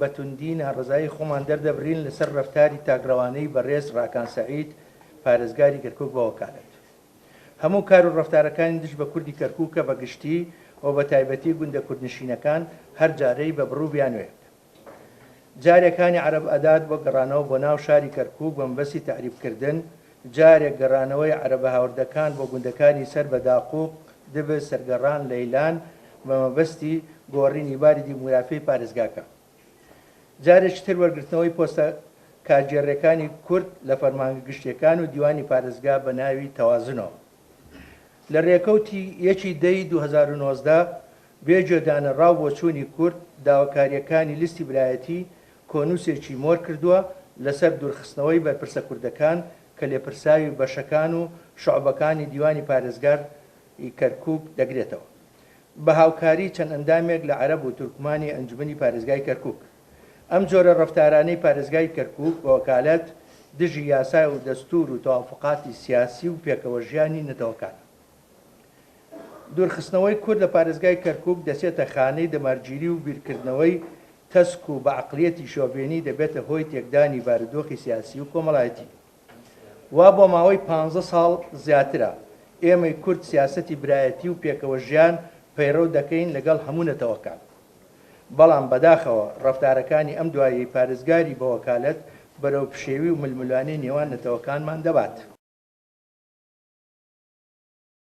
بە توندی ناڕەزایی خۆمان دەردەبرین لەسەر رەفتاری تاکڕەوانەی بەڕێز راکان سەعید پارێزگاری کەرکوک بە وەکالەت. هەموو کار و رەفتارەکانی دژ بە کوردی کەرکوکە بە گشتی و بە تایبەتی گوندە کوردنشینەکان هەر جارەی بە بڕو بیانوێک. جارێک هانی عەرەب ئەدات بۆ گەڕانەوە بۆ ناو شاری کەرکوک بە مەبەستی تەعریب کردن، جارێک گەڕانەوەی عەرەبە هاوردەکان بۆ گوندەکانی سەر بە داقوق، دبس، سەرگەڕان، لەیلان بە مەبەستی گۆڕینی باری دیموگرافیی پارێزگاکە. جارێکی تر وەرگرتنەوەی پۆستە کارگێڕیەکانی کورد لە فەرمانگە گشتیەکان و دیوانی پارێزگا بە ناوی تەوازنەوە. لە رێکەوتی یەکی دەی 2019 بێ گوێدانە ڕاو بۆچوونی کورد، داواکارییەکانی لیستی برایەتی کۆنووسێکی مۆر کردووە لەسەر دوورخستنەوەی بەرپرسە کوردەکان کە لێپرساوی بەشەکان و شوعبەکانی دیوانی پارێزگار ی کەرکوک دەگرێتەوە بە هاوکاری چەند ئەندامێک لە عەرەب و تورکمانی ئەنجومەنی پارێزگای کەرکوک. ئەم جۆرە ڕەفتارانەی پارێزگای کەرکوک بە وەکالەت دژی یاسا و دەستور و تەوافوقاتی سیاسی و پێکەوەژیانی نەتەوەکانە. دوورخستنەوەی کورد لە پارێزگای کەرکوک دەچێتە خانەی دەمارگیری و بیرکردنەوەی تەسک و بە عەقڵیەتی شۆڤێنی دەبێتە هۆی تێکدانی بارودۆخی سیاسی و کۆمەڵایەتی. وا بۆ ماوەی پانزە ساڵ زیاترە ئێمەی کورد سیاسەتی برایەتی و پێکەوە ژیان پەیڕەو دەکەین لەگەڵ هەموو نەتەوەکان. بەڵام بەداخەوە ڕەفتارەکانی ئەم دواییەی پارێزگاری بەوەکالەت بەرەو پشێوی و ململانێی نێوان نەتەوەکانمان دەبات.